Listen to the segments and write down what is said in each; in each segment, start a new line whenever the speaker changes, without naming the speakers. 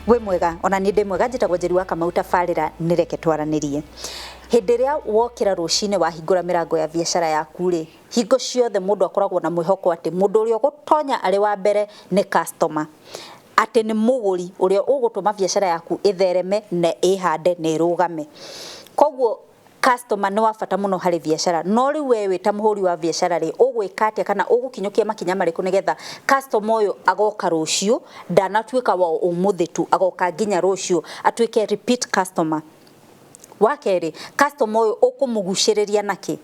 Wĩ mwega? Ona niĩ ndĩ mwega. Njĩtagwo Njeri wa Kamau. Tabarĩra nĩ Reke Twaranĩrie. Hĩndĩ ĩrĩa wokĩra rũcinĩ wahingũra mĩrango ya biacara yaku rĩ, hingo ciothe mũndũ akoragwo na mwĩhoko atĩ mũndũ ũrĩa ũgũtonya arĩ wa mbere nĩ customer, atĩ nĩ mũgũri ũrĩa ũgũtũma biacara yaku ĩthereme na ĩhande na ĩrũgame. Koguo customer nĩ wa bata mũno harĩ biacara. No rĩu we wĩ ta mũhũri wa biacara rĩ, ũgwĩka atĩa kana ũgũkinyũkia makinya marĩkũ nĩgetha customer ũyũ agoka rũciũ, ndanatuĩka wa ũmũthĩ tu, agoka nginya rũciũ, atuĩke repeat customer? Wa kerĩ, customer ũyũ ũkũmũgucĩrĩria nakĩ?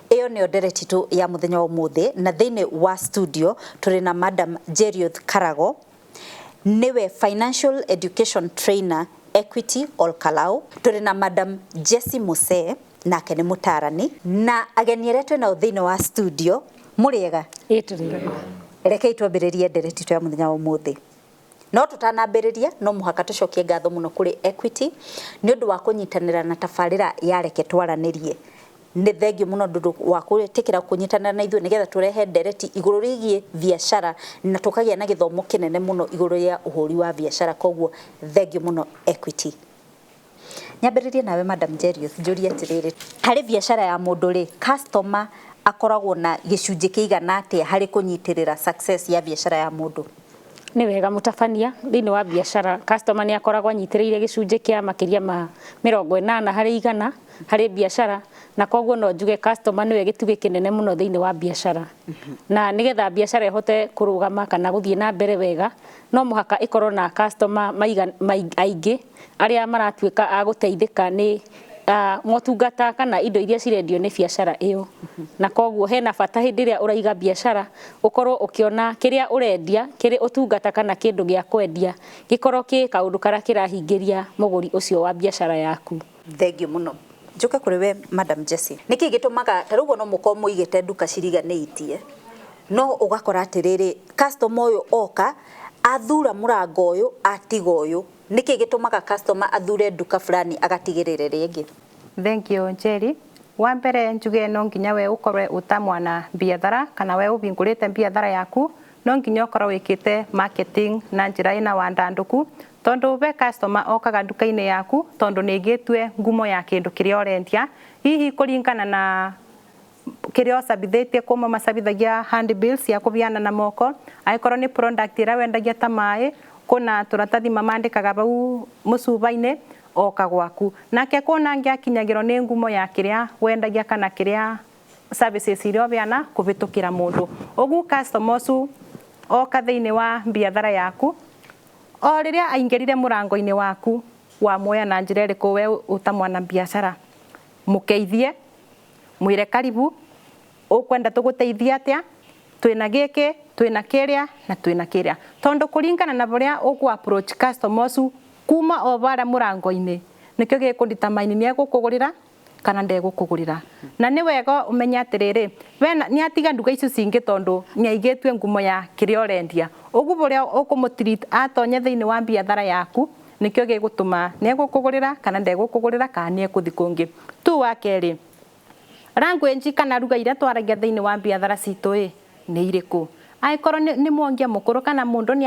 Ĩyo nĩyo ndereti itũ ya mũthenya wa ũmũthĩ, na thĩinĩ wa studio tũrĩ na Madam Jerioth Karago, nĩwe financial education trainer, Equity Olkalau. Tũrĩ na Madam Jessie Muse, nake nĩ mũtarani, na ageni arĩa twĩ nao thĩinĩ wa studio. Mũrĩega?
Ĩ, tũrĩ.
Rekei twambĩrĩrie ndereti itũ ya mũthenya wa ũmũthĩ. No tũtanambĩrĩria, no mũhaka tũcokie ngatho mũno kũrĩ Equity nĩ ũndũ wa kũnyitanĩra na tabarĩra ya Reke Twaranĩrie. Nĩ thengio mũno ndũndũ wa gwĩtĩkĩra kũnyitanĩra na ithuĩ nĩgetha tũrehe ndereti igũrũ rĩgiĩ biacara na tũkagĩa na gĩthomo kĩnene mũno igũrũ rĩa ũhũri wa biacara. Koguo thengio mũno, Equity. Nyambĩrĩrie nawe, Madam Jerius, njũrie atĩrĩrĩ, harĩ biacara ya mũndũ rĩ, customer akoragwo na gĩcunjĩ kĩigana atĩa harĩ kũnyitĩrĩra success ya biacara ya mũndũ?
Nĩ wega, mũtabania. Thĩinĩ wa biacara, customer nĩ akoragwo anyitĩrĩire gĩcunjĩ kĩa makĩria ma 80% harĩ biacara, na koguo no njuge customer nĩwe gĩtugĩ kĩnene mũno thĩinĩ wa biacara. Na nĩgetha biacara ĩhote kũrũgama kana gũthiĩ na mbere wega, no mũhaka ĩkorwo na customer aingĩ arĩa maratuĩka a gũteithĩka nĩ motungata kana indo iria cirendio nĩ biacara ĩyo. Na koguo hena bata hĩndĩ ĩrĩa ũraiga biacara ũkorwo ũkĩona kĩrĩa ũrendia kĩrĩ ũtungata kana kĩndũ gĩa kwendia gĩkorwo kĩ kaũndũ karĩa kĩrahingĩria mũgũri ũcio wa biacara yaku.
Thengio mũno. Njoke kũrĩ we, Madam Jessie. Nĩkĩ gĩtũmaga ta rĩu no mũkorwo mũigĩte nduka ciriganĩitie, no ũgakora atĩrĩrĩ, customer ũyũ oka athura mũrango ũyũ, atiga ũyũ? Nĩkĩ gĩtũmaga customer athure nduka fulani agatigĩrĩra ĩrĩa ĩngĩ?
Thank you, Njeri. Wa mbere njuge no nginya we ukorwe uta mwana biathara kana we ubingurite biathara yaku, no nginya ukorwo wikite marketing na njira ina wandanduku, tondu be customer okaga nduka-inĩ yaku tondu nĩ igĩtue ngumo ya kindu kiria ũrendia, hihi kũringana na kiria ũcabithĩtie kuma macabithagia handbills cia kũbiana na moko. Angĩkorwo nĩ product ĩrĩa wendagia ta maĩ, kuna tũratathi mamandĩkaga bau mũcuba-inĩ, oka gwaku. Nake kuona angĩ akinyagĩrwo nĩ ngumo ya kĩrĩa wendagia kana kĩrĩa services iria ũbeana kũbĩtũkĩra mũndũ. Ũguo customer ũcio oka thĩinĩ wa biathara yaku, o rĩrĩa aingĩrire mũrango-inĩ waku, wamuoya na njĩra ĩrĩkũ we ũta mwana biacara? Mũkeithie, mwĩre karibu, ũkwenda tũgũteithie atĩa, twĩna gĩkĩ, twĩna kĩrĩa na twĩna kĩrĩa, tondu kũringana na ũrĩa ũkũ approach customer ũcio kuma o barĩa mũrango-inĩ, nĩkĩo gĩkũ determine nĩ egũkũgũrĩra kana ndegũkũgũrĩra. Na nĩ wega ũmenye atĩrĩrĩ, wena nĩ atiga nduka icio cingĩ tondu nĩ aigĩtue ngumo ya kĩrĩa ũrendia. Ũguo ũrĩa ũkũmũtreat atonye thĩinĩ wa biathara yaku nĩkĩo gĩgũtũma nĩ egũkũgũrĩra kana ndegũkũgũrĩra kana nĩ ekũthi kũngĩ tu. Wa kerĩ, language kana ruga iria twaragia thĩinĩ wa biathara citũ ĩ nĩ irĩkũ? Angĩkorwo nĩ mwongia mũkũrũ kana mũndũ nĩ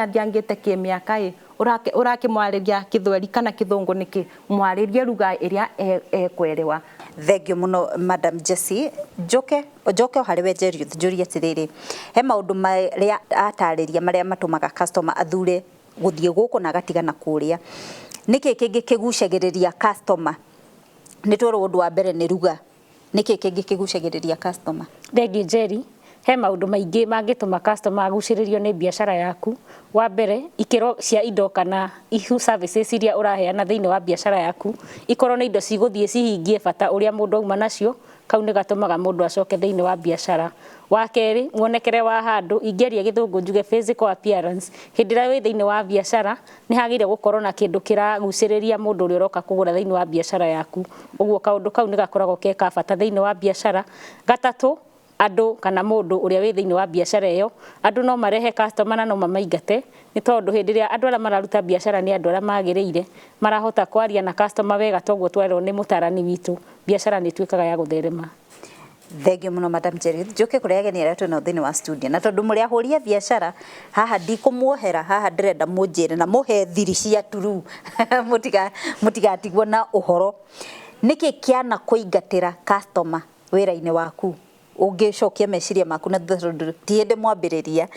athiangĩte kĩmĩaka ĩ, ũrakĩmwarĩria kĩthweri kana kĩthũngũ nĩkĩ? Mwarĩrie ruga ĩrĩa ekwerewa.
Thengio mũno, Madam Jessie. Njoke njoke o harĩ we, Jeriuth, njũrie atĩrĩrĩ, he maũndũ marĩa atarĩria marĩa matũmaga customer athure gũthiĩ gũkũ na agatigana kũrĩa. Nĩkĩ kĩngĩ kĩgucagĩrĩria customer? Nĩ twerwo ũndũ wa mbere nĩ ruga. Nĩkĩ kĩngĩ kĩgucagĩrĩria customer?
Thengiũ, Njeri. He maũndũ maingĩ mangĩtũma customer agucĩrĩrio nĩ biacara yaku. Wa mbere, ikĩro cia indo kana ihu services iria ũraheana thĩinĩ wa biacara yaku ikorwo nĩ indo cigũthiĩ cihingie bata ũrĩa mũndũ auma nacio, kau nĩ gatũmaga mũndũ acoke thĩinĩ wa biacara. Wa kerĩ, muonekere wa handũ, ingĩaria Gĩthũngũ njuge physical appearance. Hĩndĩ ĩrĩa wĩ thĩinĩ wa biacara, nĩ hagĩrĩire gũkorwo na kĩndũ kĩragucĩrĩria mũndũ ũrĩa ũroka kũgũra thĩinĩ wa biacara yaku. Ũguo kaũndũ kau nĩ gakoragwo ke ka bata thĩinĩ wa biacara. Gatatũ, andũ kana mũndũ ũrĩa wĩ thĩinĩ wa biacara ĩyo. Andũ no marehe customer na no mamaingate, nĩ tondũ hĩndĩ ĩrĩa andũ arĩa mararuta biacara nĩ andũ arĩa magĩrĩire, marahota kwaria na customer wega, toguo twerwo nĩ mũtarani witũ, biacara nĩ ĩtuĩkaga ya gũtherema.
Thank you muno, Madam Jerry. Njoke kũrĩa ageni arĩa twĩnao thĩinĩ wa studio, na tondũ mũrĩ ahũri a biacara haha, ndikũmuohera haha, ndĩrenda mũnjĩre na mũhe thiri cia turu, mũtigatigwo na ũhoro. Nĩkĩ kĩana kũingatĩra customer wĩra-inĩ waku? Ũngĩcokia meciria maku na thutha, tondũ ti hĩndĩ mwambĩrĩria,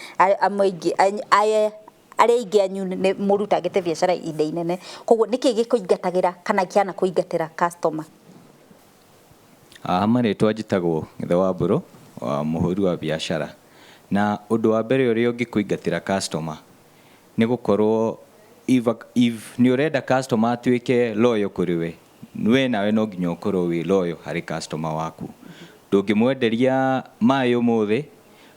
amwe aingĩ arĩa aingĩ anyu nĩ mũrutangĩte biacara ihinda inene, koguo nĩkĩ gĩkũingatagĩra kana kĩana kũingatĩra customer?
Haha marĩtwa njĩtagwo Githe wa Mbũrũ wa mũhũri wa biacara, na ũndũ wa mbere ũrĩa ũngĩkũingatĩra customer nĩ gũkorwo if nĩ ũrenda customer atuĩke loyal kũrĩ we, we nawe no nginya ũkorwo wĩ loyal harĩ customer waku. Ndũngĩmwenderia maĩ ũmũthĩ,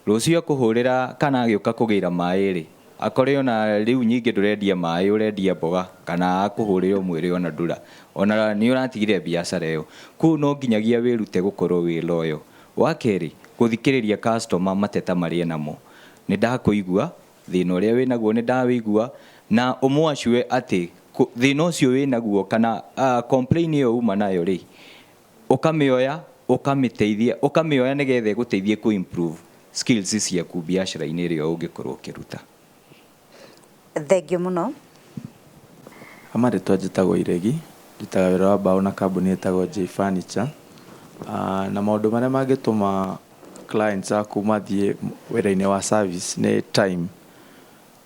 rũciũ akũhũrĩra kana agĩũka kũgĩra maĩ rĩ, akore ona rĩu nyingĩ ndũrendia maĩ, ũrendia mboga, kana akũhũrĩre ũmwĩre ona ndũra ona nĩ ũratigire biacara ĩyo. Koguo no nginyagia wĩrute gũkorwo wĩ loyal. Wa kerĩ, gũthikĩrĩria customer mateta marĩa namo. Nĩ ndakũigua thĩna ũrĩa wĩnaguo, nĩ ndawĩigua, na ũmwacue atĩ thĩna ũcio wĩnaguo kana complain ĩyo uma nayo rĩ, ũkamĩoya, ũkamĩteithia, ũkamĩoya nĩgetha ĩgũteithie kũ improve skills ciaku biacara-inĩ ĩrĩa ũngĩkorwo ũkĩruta.
Thank you muno.
Marĩtwa njĩtagwo Iregi, ndutaga wĩra wa mbaũ na kambuni ĩtagwo J Furniture. Na maũndũ marĩa mangĩtũma clients aku mathiĩ wĩra-inĩ wa service nĩ time,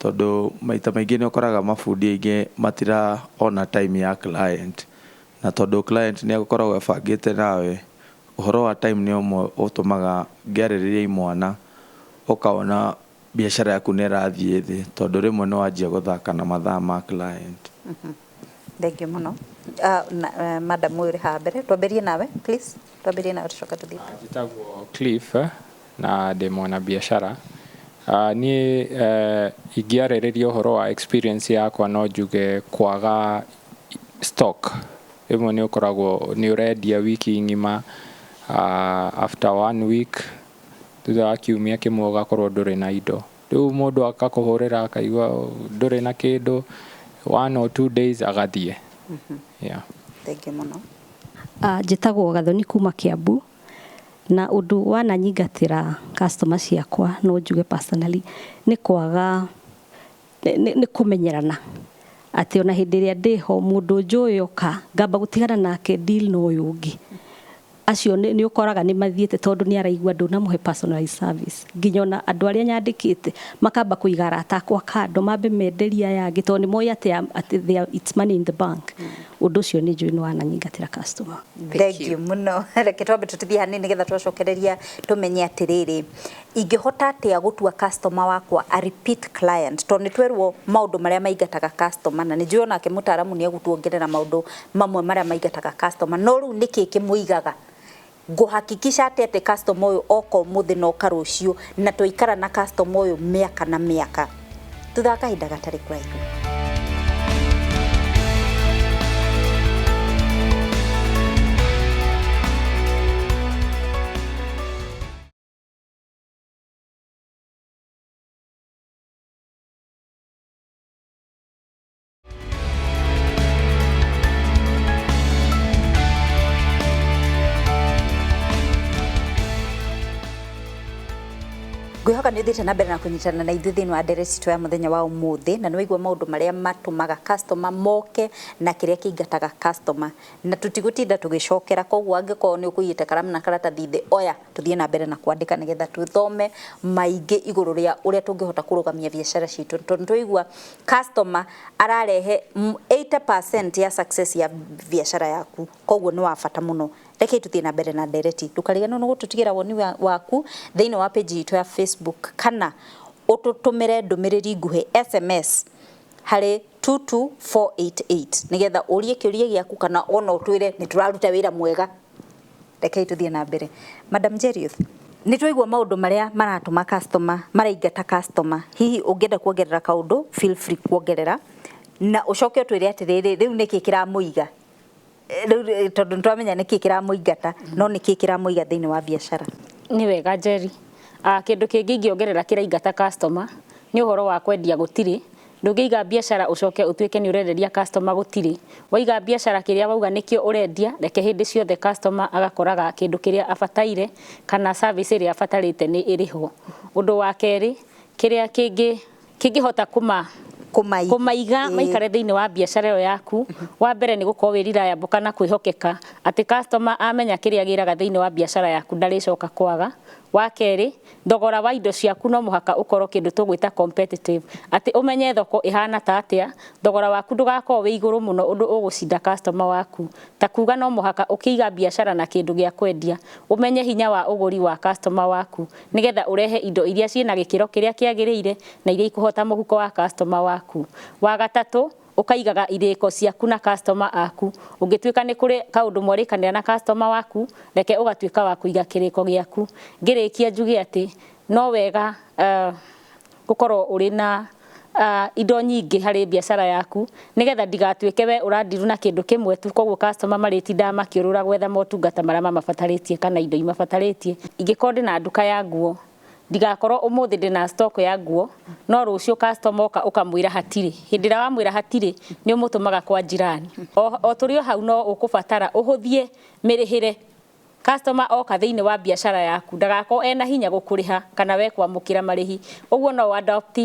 tondũ maita maingĩ nĩ ũkoraga mabundi aingĩ matiraona time ya client, na tondũ client nĩ agũkoragwo ebangĩte nawe, ũhoro wa time nĩ ũmwe ũtũmaga ngĩarĩrĩria imwana ũkaona biacara yaku nĩ ĩrathiĩ thĩ, tondũ rĩmwe nĩ wanjia gũthaka na mathaa ma client.
Thank you muno. Na, madam ũyũ ũrĩ haha mbere, twambĩrie nawe, please, twambĩrie nawe tũcoke tũthiĩ.
Njĩtagwo Cliff na ndĩ mwana biacara. Niĩ ingĩarĩrĩria ũhoro wa experience yakwa, no njuge kwaga stock. Rĩmwe nĩ ũkoragwo nĩ ũrendia wiki ng'ima, after one week, thutha wa kiumia kĩmwe, ũgakorwo ndũrĩ na indo. Rĩu mũndũ akakũhũrĩra akaigua ndũrĩ na kĩndũ, 1 or 2 days agathiĩ, yeah.
Thank you muno.
Njĩtagwo Gathoni kuma Kiambu, na ũndũ wananyingatĩra customer ciakwa, no njuge personally nĩ kwaga nĩ kũmenyerana, atĩ ona hĩndĩ ĩrĩa ndĩho mũndũ njũĩ oka ngamba gũtigana nake, deal na ũyũ ũngĩ. Acio nĩ ũkoraga nĩ mathiĩte tondũ nĩ araigua ndũnamũhe personalized service. Nginya ona andũ arĩa nyandĩkĩte makamba kũiga arata akwa kando, mambe menderie aya angĩ, tondũ nĩ moĩ atĩ it's money in the bank. Ũndũ ũcio nĩ njũĩ nĩ wananyingatĩra customer.
Thank you muno. Reke twambe tũtithie hanini nĩgetha twacokereria tũmenye atĩrĩrĩ, ingĩhota atĩa gũtua customer wakwa a repeat client, tondũ nĩ twerwo maũndũ marĩa maingataga customer, na nĩ njũĩ onake mũtaaramu nĩ egũtuongerera maũndũ mamwe marĩa maingataga customer, no rĩu nĩkĩ kĩmũigaga? Ngũhakikisha atĩ customer ũyũ oka ũmũthĩ na oka rũciũ, na twaikara na customer ũyũ mĩaka na mĩaka, thutha wa kahinda gatarĩ kũraihu. Ngwĩhoka nĩ ũthiĩte na mbere na kũnyitana na ithuĩ thĩinĩ wa ndereti citũ ya mũthenya wa ũmũthĩ, na nĩ waigua maũndũ marĩa matũmaga customer moke na kĩrĩa kĩingataga customer, na tũtigũtinda tũgĩcokera. Koguo angĩkorwo nĩ ũkũigĩte karamu na karatathi thĩ, oya tũthiĩ na mbere na kwandĩka nĩgetha tũthome maingĩ igũrũ rĩa ũrĩa tũngĩhota kũrũgamia biacara citũ, tondũ twaigua customer ararehe 80% ya success ya biacara yaku, koguo nĩ wa bata mũno. Rekei tuthiĩ na mbere na ndereti. Ndũkariganĩrwo nĩ gũtũtigĩra woni waku thĩinĩ wa page itũ ya Facebook, kana ũtũtũmĩre ndũmĩrĩri nguhĩ SMS harĩ 22488 nĩgetha ũrie kĩũria gĩaku kana ona ũtwĩre nĩ tũraruta wĩra mwega. Rekei tũthiĩ na mbere. Madam Jeriuth, nĩ twaigua maũndũ marĩa maratũma customer, maraingata customer. Hihi ũngĩenda kuongerera kaũndũ, feel free kuongerera, na ũcoke ũtwĩre atĩrĩrĩ, rĩu nĩkĩ kĩramũiga rĩu, tondũ nĩtwamenya nĩkĩ kĩramũingata, no nĩkĩ kĩramũiga thĩinĩ wa biacara?
Nĩ wega, Jerry. Kĩndũ kĩngĩ ingĩongerera kĩraingata customer nĩ ũhoro wa kwendia gũtirĩ. Ndũngĩiga biacara ũcoke ũtuĩke nĩ ũrenderia customer gũtirĩ. Waiga biacara kĩrĩa wauga nĩkĩo ũrendia, reke hĩndĩ ciothe customer agakoraga kĩndũ kĩrĩa abataire kana service ĩrĩa abatarĩte nĩ ĩrĩ ho. Ũndũ wa kerĩ, kĩrĩa kĩngĩhota kũmaiga maikare thĩinĩ wa biacara ĩyo yaku, wa mbere nĩ gũkorwo wĩ reliable kana kwĩhokeka atĩ customer amenya kĩrĩa agĩraga thĩinĩ wa biacara yaku ndarĩcoka kwaga. Wa kerĩ, thogora wa indo ciaku no mũhaka ũkorwo kĩndũ tũgwĩta competitive, atĩ ũmenye thoko ĩhana ta atĩa, thogora waku ndũgakorwo wĩ igũrũ mũno ũndũ ũgũcinda customer waku. Ta kuga no mũhaka ũkĩiga biacara na kĩndũ gĩa kwendia, ũmenye hinya wa ũgũri wa customer waku nĩgetha ũrehe indo iria ciĩna gĩkĩro kĩrĩa kĩagĩrĩire na iria ikũhota mũhuko wa customer waku. Wa gatatũ, ũkaigaga irĩko ciaku na customer aku. Ũngĩtuĩka nĩ kũrĩ kaũndũ mwarĩkanĩra na customer waku, reke ũgatuĩka wa kũiga kĩrĩko gĩaku. Ngĩrĩkia njuge atĩ no wega gũkorwo ũrĩ na indo nyingĩ harĩ biacara yaku nĩgetha ndigatuĩke we ũrandiru na kĩndũ kĩmwe tu, koguo customer marĩtindaga makĩũrũra gwetha motungata marĩa mamabatarĩtie kana indo imabatarĩtie. Ingĩkorwo ndĩna nduka ya nguo, ndigakorwo ũmũthĩ ndĩna stock ya nguo no rũciũ customer oka ũkamwĩra hatirĩ. Hĩndĩ ĩrĩa wamwĩra hatirĩ, nĩ ũmũtũmaga kwa jirani. O tũrĩ o hau no ũkũbatara ũhũthie mĩrĩhĩre. Customer oka thĩinĩ wa biacara yaku ndagakorwo ena hinya gũkũrĩha kana we kwamũkĩra marĩhi. Ũguo no adopt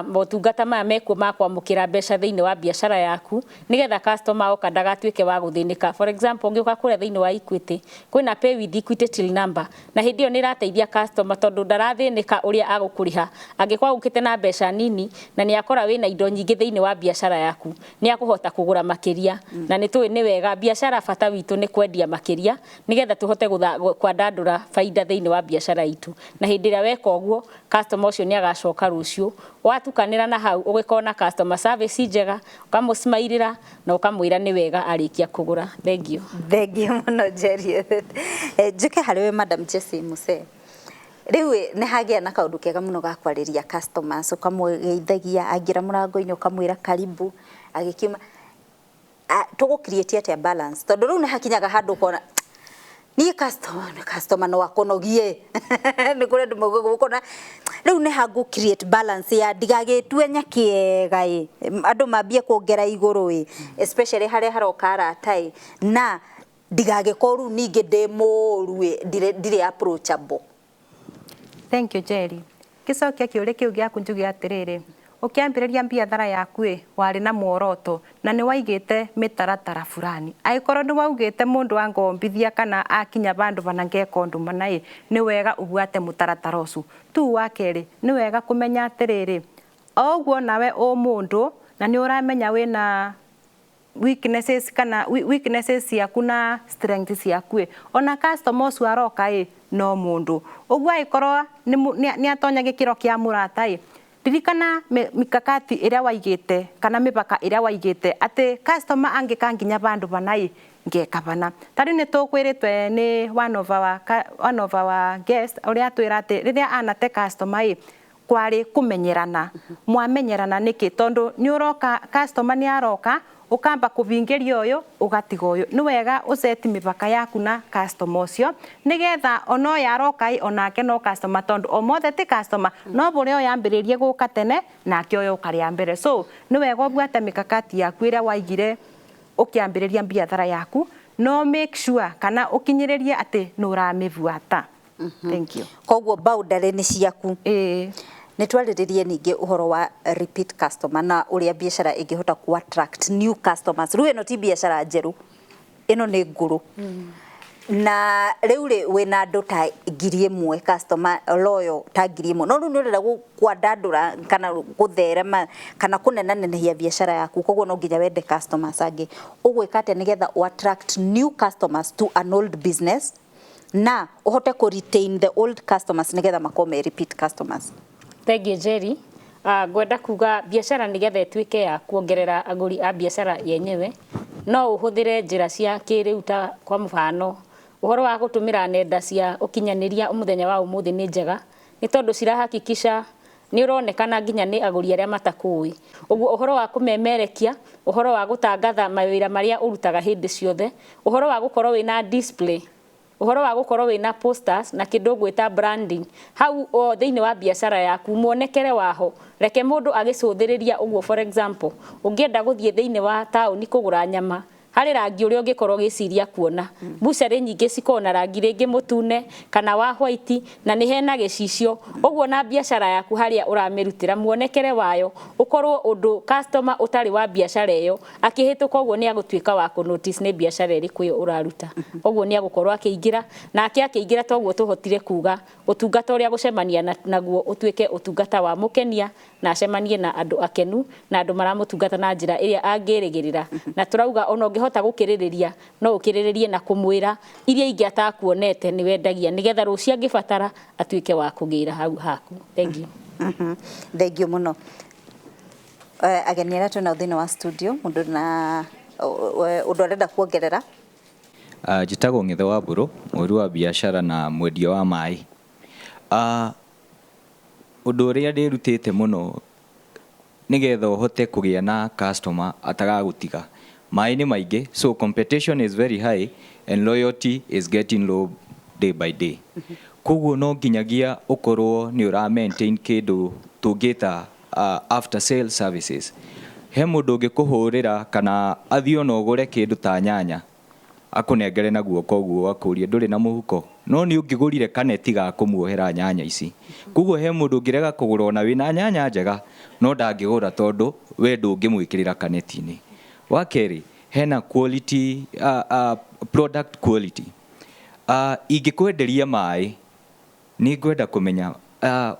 motungata maya mekuo ma kwamũkĩra mbeca thĩinĩ wa biacara yaku nĩgetha customer oka ndagatuĩke wa gũthĩnĩka. For example, ũngĩũka kũrĩa thĩinĩ wa Equity kwĩna pay with Equity till number, na hĩndĩ ĩyo nĩ ĩrateithia customer tondũ ndarathĩnĩka ũrĩa agũkũrĩha. Angĩkorwo agũkĩte na mbeca nini na nĩ akora wĩna indo nyingĩ thĩinĩ wa biacara yaku, nĩ akũhota kũgũra makĩria. Na nĩ tũĩ nĩ wega biacara bata witũ nĩ kwendia makĩria nĩgetha tũhote kwandandũra baida thĩinĩ wa biacara itũ. Na hĩndĩ ĩrĩa weka ũguo, customer ũcio nĩ agacoka rũciũ. Watukanĩra na hau ũgĩkorwo na customer service njega, ũkamũsmairĩra na ũkamwĩra nĩ wega arĩkia kũgũra. Thank you.
Thank you mũno Njeri. Njũke harĩ we Madam Jessie Muse. Rĩu nĩ hagĩa na kaũndũ kega mũno ga kwarĩria customers, ũkamũgeithagia angĩra mũrango-inĩ ũkamwĩra karibu agĩkiuma. Tũgũ create atĩa balance, tondũ rĩu nĩ hakinyaga handũ ũkona niĩ customer no akũnogie. Nĩ kũrĩ andũ maugaga ũkona rĩu nĩ hangũ create balance ya ndigagĩtue nyakĩega ĩ, andũ mambie kuongera igũrũ ĩ, especially harĩa haroka arata ĩ, na ndigagĩkorwo rĩu ningĩ ndĩ mũru ĩ, ndirĩ approachable.
Thank you Jerry. Gĩcokia kĩũria kĩu gĩaku njuge atĩrĩrĩ, ũkĩambĩrĩria biathara yaku ĩ, warĩ na muoroto na nĩ waigĩte mĩtaratara fulani. Angĩkorwo nĩ waugĩte mũndũ angombithia kana akinya vandũ vana ngeka ũndũ mana ĩ, nĩ wega ũbuate mũtaratara ũcio. Tu wa kerĩ, nĩ wega kũmenya atĩrĩrĩ, o ũguo nawe ũ mũndũ na nĩ ũramenya wĩna weaknesses kana weaknesses ciaku na strengths ciaku ĩ, ona customer ũcio aroka ĩ, no mũndũ. Ũguo angĩkorwo nĩ atonya gĩkĩro kĩa mũrata ĩ, ririkana mikakati ĩrĩa waigĩte kana mĩbaka ĩrĩa waigĩte atĩ customer angĩka nginya vandũ vana ĩ, ngeka vana. Ta rĩu nĩ tũkwĩrĩtwe nĩ one of our guest ũrĩa atwĩra atĩ rĩrĩa anate customer ĩ, kwarĩ kũmenyerana. Mwamenyerana nĩkĩ? Tondũ nĩ ũroka customer nĩ aroka ũkamba kũbingĩria ũyũ ũgatiga ũyũ. Nĩ wega ũceti mĩbaka yaku na customer ũcio nĩgetha ona ũyũ aroka ĩ, onake no customer, tondũ o mothe ti customer, no bũrĩa ũyũ ambĩrĩrie gũka tene nake ũyũ ũka rĩa mbere. So nĩ wega ũbuate mikakati yaku ĩrĩa waigire ũkĩambĩrĩria biathara yaku, no make sure kana ũkinyĩrĩrie atĩ nĩ ũramĩbuata. Thank you.
Koguo boundary nĩ ciaku.
Ĩĩ.
Nĩ twarĩrĩrie ningĩ ũhoro wa repeat customer na ũrĩa biacara ĩngĩhota ku attract new customers. Rĩu ĩno ti biacara njerũ, ĩno nĩ ngũrũ. Na rĩu rĩ wĩna andũ ta 1,000 customer loyal ta 1,000, no rĩu nĩ ũrenda kwandandũra kana gũtherema kana kũnenanenehia biacara yaku, koguo no nginya wende customers angĩ. Ũgwĩka atĩa nĩgetha ũ attract new customers to an old business na ũhote kũ retain the old customers nĩgetha makorwo me repeat customers?
Thank you Jerry. Ngwenda kuga biacara nĩgetha ĩtuĩke ya kuongerera agũri a biacara yenyewe, no ũhũthĩre njĩra cia kĩrĩu ta kwa mũhano ũhoro wa gũtũmĩra nenda cia ũkinyanĩria mũthenya wa ũmũthĩ nĩ njega, nĩ tondũ cirahakikisha nĩ ũronekana nginya nĩ agũri arĩa matakũĩ. Ũguo ũhoro wa kũmemerekia, ũhoro wa gũtangatha mawĩra marĩa ũrutaga hĩndĩ ciothe, ũhoro wa gũkorwo wĩna display Ũhoro wa gũkorwo wĩna posters na kĩndũ ngwĩta branding hau o thĩinĩ wa biacara yaku, muonekere waho, reke mũndũ agĩcũthĩrĩria ũguo. For example, ũngĩenda gũthiĩ thĩinĩ wa taũni kũgũra nyama, harĩ rangi ũrĩa ũngĩkorwo ũgĩciria kuona. Mbucarĩ nyingĩ cikoragwo na rangi rĩngĩ mũtune kana wa white, na nĩ hena gĩcicio ũguo. Na biacara yaku harĩa ũramĩrutĩra, muonekere wayo ũkorwo ũndũ customer ũtarĩ wa biacara ĩyo akĩhĩtũka ũguo nĩ agũtuĩka wa kũ notice nĩ biacara ĩrĩkũ ĩyo ũraruta. Ũguo nĩ agũkorwo akĩingĩra, nake akĩingĩra, toguo tũhotire kuga ũtungata ũrĩa gũcemania naguo ũtuĩke ũtungata wa mũkenia, na acemanie na andũ akenu na andũ maramũtungata na njĩra ĩrĩa angĩrĩgĩrĩra. Na tũrauga ona ũngĩhota gũkĩrĩrĩria, no ũkĩrĩrĩrie na kũmwĩra iria ingĩ atakuonete nĩ wendagia, nĩgetha rũciũ angĩbatara atuĩke wa kũgĩra hau haku. Thank you.
Thank you mũno. Ageni arĩa twĩnao thĩinĩ wa studio, mũndũ na ũndũ arenda kuongerera?
Njĩtagwo Ng'ethe wa Mbũrũ, mũhũri wa biacara na mwendia wa maĩ. Ũndũ ũrĩa ndĩrutĩte mũno nĩgetha ũhote kũgĩa na customer atagagũtiga, maĩ nĩ maingĩ, so competition is very high and loyalty is getting low day by day. Koguo no nginyagia ũkorwo nĩ ũra maintain kĩndũ tũngĩta after sale services. He mũndũ ũngĩkũhũrĩra kana athiĩ ona ũgũre kĩndũ ta nyanya, akũnengere na guoko ũguo, akũrie ndũrĩ na mũhuko, no nĩ ũngĩgũrire kaneti ga kũmuohera nyanya ici. Koguo he mũndũ ũngĩrega kũgũra ona wĩna nyanya njega, no ndangĩgũra tondũ we ndũngĩmwĩkĩrĩra kaneti-inĩ. Wa kerĩ, hena quality, product quality. Ingĩkwenderia maĩ, nĩ ngwenda kũmenya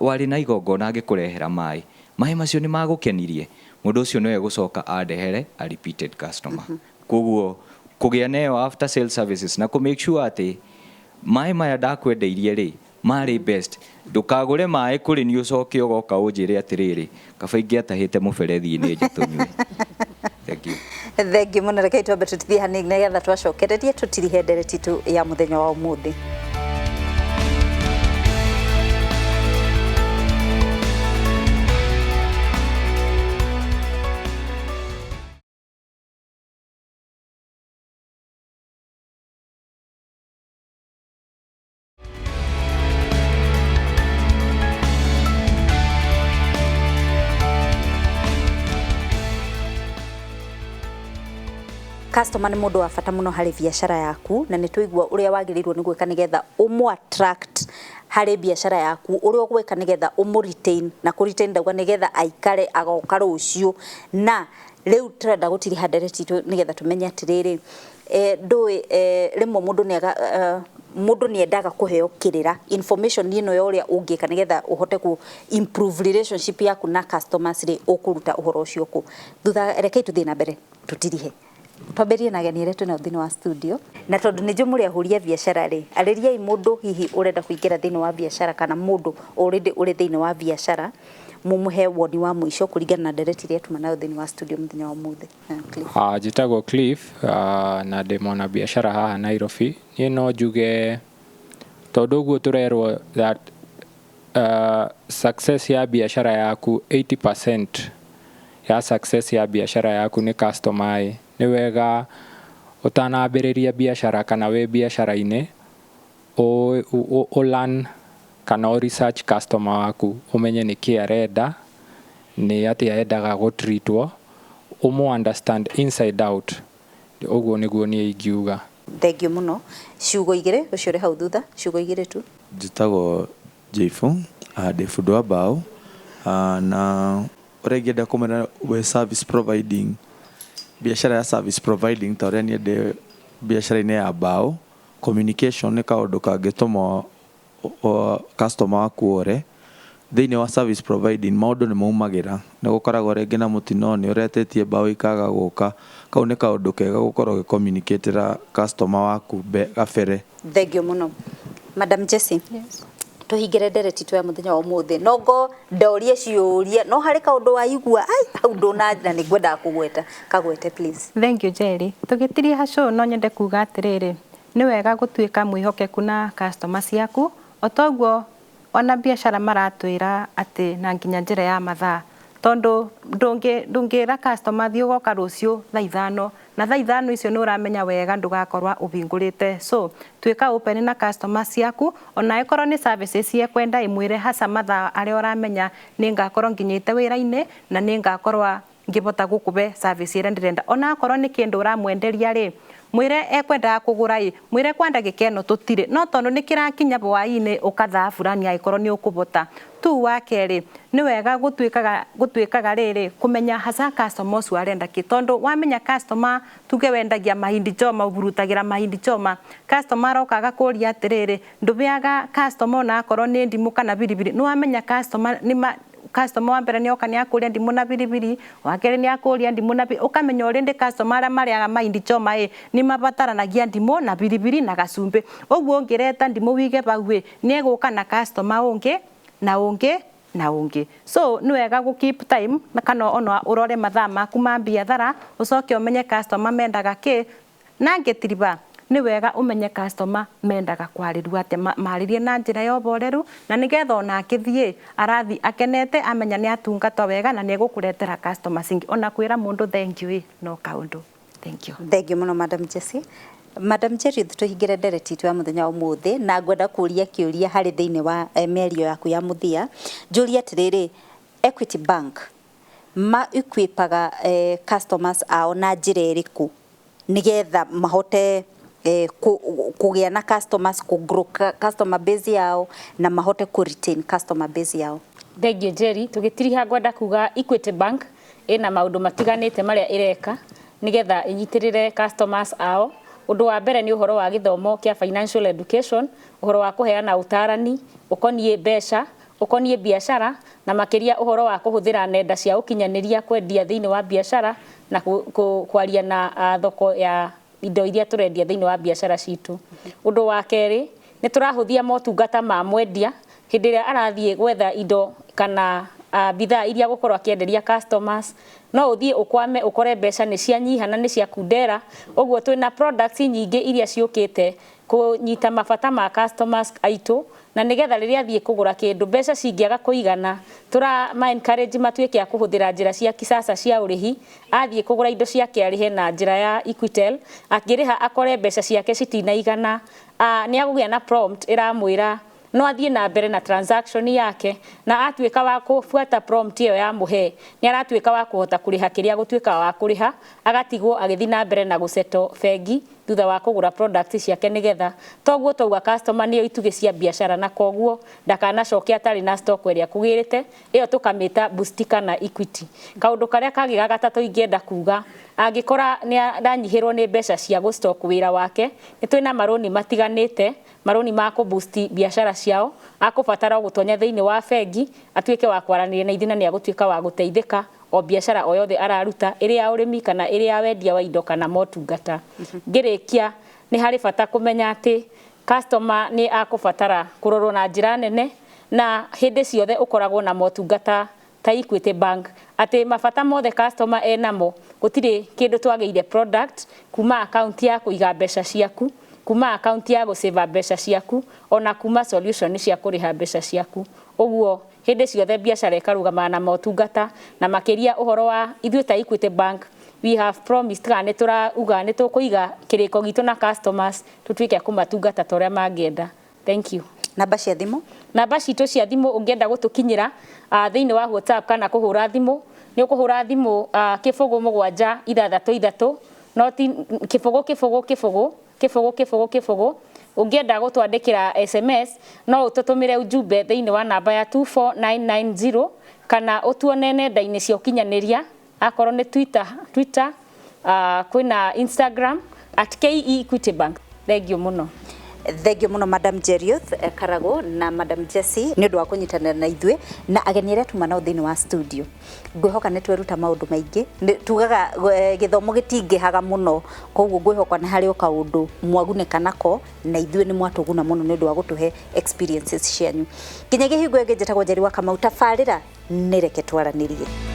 warĩ na igongona ngĩkũrehera maĩ, maĩ macio nĩ magũkenirie. Mũndũ ũcio nĩwe gũcoka andehere a repeated customer. Koguo kũgĩa nayo after sale services na kũ make sure atĩ maĩ maya ndakwendeirie rĩ marĩ best. Ndũkagũre maĩ kũrĩ niĩ ũcoke ũgoka ũnjĩre atĩrĩrĩ, kaba ingĩatahĩte mũberethi-inĩ nje tũnyue. Thank you.
Thank you mũno. Rekei twambe tũtithie hanini, nĩgetha twacokererie tũtirihe ndereti itũ ya mũthenya wa ũmũthĩ. Customer nĩ mũndũ wa bata mũno harĩ biacara yaku, na nĩ tũigua ũrĩa wagĩrĩirwo nĩ gwĩka nĩgetha ũmũ attract harĩ biacara yaku, ũrĩa ũgwĩka nĩgetha ũmũ retain, na kũ retain ndauga nĩgetha aikare agoka rũciũ. Na rĩu tũrenda gũtiriha ndereti itũ nĩgetha tũmenye atĩrĩrĩ, ndũĩ rĩmwe mũndũ nĩ mũndũ nĩ endaga kũheo kĩrĩra, information ĩno ya ũrĩa ũngĩka nĩgetha ũhote ku improve relationship yaku na customers rĩ, ũkũruta ũhoro ũcio kũ? Thutha rekei tũthiĩ na mbere tũtirihe, twambĩrie na ageni arĩa twĩnao thĩinĩ wa studio. Na tondũ nĩ njũĩ mũrĩ ahũri a biacara rĩ, arĩriai mũndũ hihi ũrenda kũingĩra thĩinĩ wa biacara kana mũndũ already ũrĩ thĩinĩ wa biacara, mumuhe woni wa mũico kũringana na ndereti iria tuma nayo thĩinĩ wa studio mũthenya wa ũmũthĩ. Cliff.
Njĩtagwo Cliff, na ndĩ mwana biacara haha Nairobi. Niĩ no njuge tondũ ũguo tũrerwo that success ya biacara yaku, 80% ya success ya biacara yaku nĩ customer ĩ, nĩ wega ũtanambĩrĩria biacara kana wĩ biacara-inĩ ũ learn kana ũ research customer waku, ũmenye nĩkĩ arenda, nĩ atĩa endaga gũtreatwo, ũmũ understand inside out. Ũguo nĩguo niĩ ingiuga.
Thank you mũno. Ciugo igĩrĩ, ũcio ũrĩ hau thutha, ciugo igĩrĩ tu.
Njĩtagwo Jeifu, ndĩ bundi wa mbaũ, na ũrĩa ingĩenda kũmenya wĩ service providing, biacara ya service providing, ta ũrĩa niĩ ndĩ biacara-inĩ ya mbaũ, communication nĩ kaũndũ kangĩtũma customer waku ore. Thĩinĩ wa service providing maũndũ nĩ maumagĩra, nĩ gũkoragwo rĩngĩ na mũtino, nĩ ũretĩtie mbaũ ikaga gũka. Kau nĩ kaũndũ kega gũkorwo ũgĩ customer waku gabere.
Thank you mũno. Madam Jessie.
Yes.
Tũhingĩre ndereti itũ ya mũthenya wa ũmũthĩ, nongo ndorie ciũria, no harĩ kaũndũ waigua ai hau ndũna na nĩ ngwendaga kũgweta, kagwete please.
Thank you, Jerry. Tũgĩtiriha show, no nyende kuga atĩrĩrĩ, nĩ wega gũtuĩka mwĩhokeku na customer ciaku, o toguo ona biacara maratwĩra atĩ na nginya njĩra ya mathaa. Tondu ndungira customer thiĩ ũgoka rũciũ thaa 5 na thaa 5 icio nĩ ũramenya wega ndũgakorwa ũhingũrĩte. So tuĩka open na customer ciaku, ona ĩkorwo nĩ services ekwenda ĩmwĩre haca mathaa arĩa ũramenya nĩ ngakorwo nginyĩte wĩra-inĩ na nĩ ngakorwa ngĩbota gũkũbe service ĩrĩa ndĩrenda. Ona akorwo nĩ kĩndũ ũramwenderia rĩ, mwĩre ekwendaga kũgũra ĩ, mwĩre kwa ndagĩka ĩno tũtirĩ, no tondũ nĩ kĩrakinya hwaĩ-inĩ ũka thaa fulani angĩkorwo nĩ ũkũbota. Tu wa kerĩ nĩ wega gũtuĩkaga rĩrĩ kũmenya hasa customer ũcio arenda kĩ, tondũ wamenya customer tuge wendagia mahindi choma, ũburutagĩra mahindi choma, customer aroka agakũria atĩrĩrĩ, ndũbeaga customer ona akorwo nĩ ndimũ kana biribiri, nĩ wamenya customer nĩ customer wa mbere nĩ oka nĩ akũria ndimũ na biribiri, wa kerĩ nĩ akũria ndimũ na biribiri, ũkamenya already customer arĩa marĩaga mahindi choma ĩ nĩ mabataranagia ndimũ na biribiri na gacumbĩ. Ũguo ũngĩreta ndimũ wige bau ĩ, nĩ egũka na customer ũngĩ na ũngĩ na ũngĩ. So nĩ wega gũ keep time na kana ona ũrore mathaa maku ma biathara, ũcoke ũmenye customer mendaga kĩ, na ngĩtiriba nĩ wega ũmenye customer mendaga kwarĩrio atĩa, marĩrie na njĩra ya ũboreru, na nĩgetha ona akĩthiĩ arathi akenete, amenya nĩ atungatwo wega na nĩ egũkũretera customers ingĩ. Ona kwĩra mũndũ thank you ĩ no kaũndũ. Thank you.
Thank you mũno Madam Jessie. Madam Jerry, tũhingĩre ndereti itũ ya mũthenya wa ũmũthĩ na ngwenda kũria kĩũria harĩ thĩinĩ wa mĩario yaku ya mũthia. Njũrie atĩrĩrĩ, Equity Bank ma equipaga customers ao na njĩra ĩrĩkũ nĩgetha mahote kũgĩa na customers, kũ grow customer base yao na mahote kũ retain customer base yao?
Thank you Jerry. Tũgĩtiriha ngwenda kuga Equity Bank ĩna maũndũ matiganĩte marĩa ĩreka nĩgetha ĩnyitĩrĩre customers ao. Ũndũ wa mbere nĩ ũhoro wa gĩthomo kĩa financial education, ũhoro wa kũheana ũtarani ũkoniĩ mbeca, ũkoniĩ biacara, na makĩria ũhoro wa kũhũthĩra nenda cia ũkinyanĩria kwendia thĩinĩ wa biacara na kwaria na thoko ya indo iria tũrendia thĩinĩ wa biacara citũ. Ũndũ wa kerĩ nĩ tũrahũthia motungata ma mwendia hĩndĩ ĩrĩa arathiĩ gwetha indo kana bidhaa iria gũkorwo akĩenderia customers. No ũthiĩ ũkwame ũkore mbeca nĩ cianyiha na nĩ ciakundera, ũguo twĩna products nyingĩ iria ciũkĩte kũnyita mabata ma customers aitũ, na nĩgetha rĩrĩa athiĩ kũgũra kĩndũ mbeca cingĩaga kũigana, tũra ma encourage matuĩke a kũhũthĩra njĩra cia kisasa cia ũrĩhi. Athiĩ kũgũra indo ciake arĩhe na njĩra ya Equitel, akĩrĩha akore mbeca ciake citinaigana, nĩ agũgĩa na prompt ĩramwĩra no athiĩ na mbere na transaction yake, na atuĩka wa kũbuata prompt ĩyo ya mũhe, nĩ aratuĩka wa kũhota kũrĩha kĩrĩa gũtuĩka wa kũrĩha, agatigwo agĩthiĩ na mbere na gũseto bengi thutha wa kũgũra product ciake, nĩgetha toguo twauga customer nĩyo itugĩ cia biacara, na koguo ndakanacoke atarĩ na stock ĩrĩa kũgĩrĩte, ĩyo tũkamĩta boost kana equity. Kaũndũ karĩa kangĩ ga gatatũ ingĩenda kuga, angĩkora nĩ aranyihĩrwo nĩ mbeca cia gũ stock wĩra wake, nĩ twĩna marũni matiganĩte, marũni ma kũ boost biacara ciao, akũbatara gũtonya thĩinĩ wa bengi atuĩke wa kwaranĩria na ithuĩ na nĩ agũtuĩka wa gũteithĩka o biacara o yothe araruta, ĩrĩ ya ũrĩmi kana ĩrĩ ya wendia wa indo kana motungata. Ngĩrĩkia, nĩ harĩ bata kũmenya atĩ customer nĩ akũbatara kũrorwo na njĩra nene, na hĩndĩ ciothe ũkoragwo na motungata ta Equity Bank atĩ mabata mothe customer enamo, gũtirĩ kĩndũ twagĩire product kuma account ya kũiga mbeca ciaku, kuma account ya gũsave mbeca ciaku, ona kuma solution cia kũrĩha mbeca ciaku. Ũguo hĩndĩ ciothe biacara ĩkarũgama na motungata, na makĩria ũhoro wa ithuĩ ta Equity Bank, we have promised kana nĩ tũrauga nĩ tũkũiga kĩrĩko gitũ na customers tũtuĩke a kũmatungata ta ũrĩa mangĩenda. Thank you.
Namba cia thimũ?
Namba citũ cia thimũ ũngĩenda gũtũkinyĩra thĩinĩ wa WhatsApp kana kũhũra thimũ, nĩ ũkũhũra thimũ 0 7 6 6 noti 0 0 0 0 0 0. Ũngĩenda gũtwandĩkĩra SMS no ũtũtũmĩre ujumbe thĩinĩ wa namba ya 24990, kana ũtuone nenda-inĩ cia ũkinyanĩria, akorwo nĩ Twitter, kwĩna Instagram at KE Equity Bank. Thank you mũno.
Thank you mũno Madam Jerioth Karago na Madam Jessie nĩ ũndũ wa kũnyitanĩra na ithuĩ na ageni arĩa tuma nao thĩinĩ wa studio. Ngwĩhoka nĩ tweruta maũndũ maingĩ. Tugaga gĩthomo gĩtingĩhaga mũno, koguo ngwĩhoka nĩ harĩ o kaũndũ mwagunĩka nako, na ithuĩ nĩ mwatũguna mũno nĩ ũndũ wa gũtũhe experiences cianyu. Nginyagia hingo ĩngĩ, njĩtagwo Njeri wa Kamau, tabarĩra nĩ reke twaranĩrie.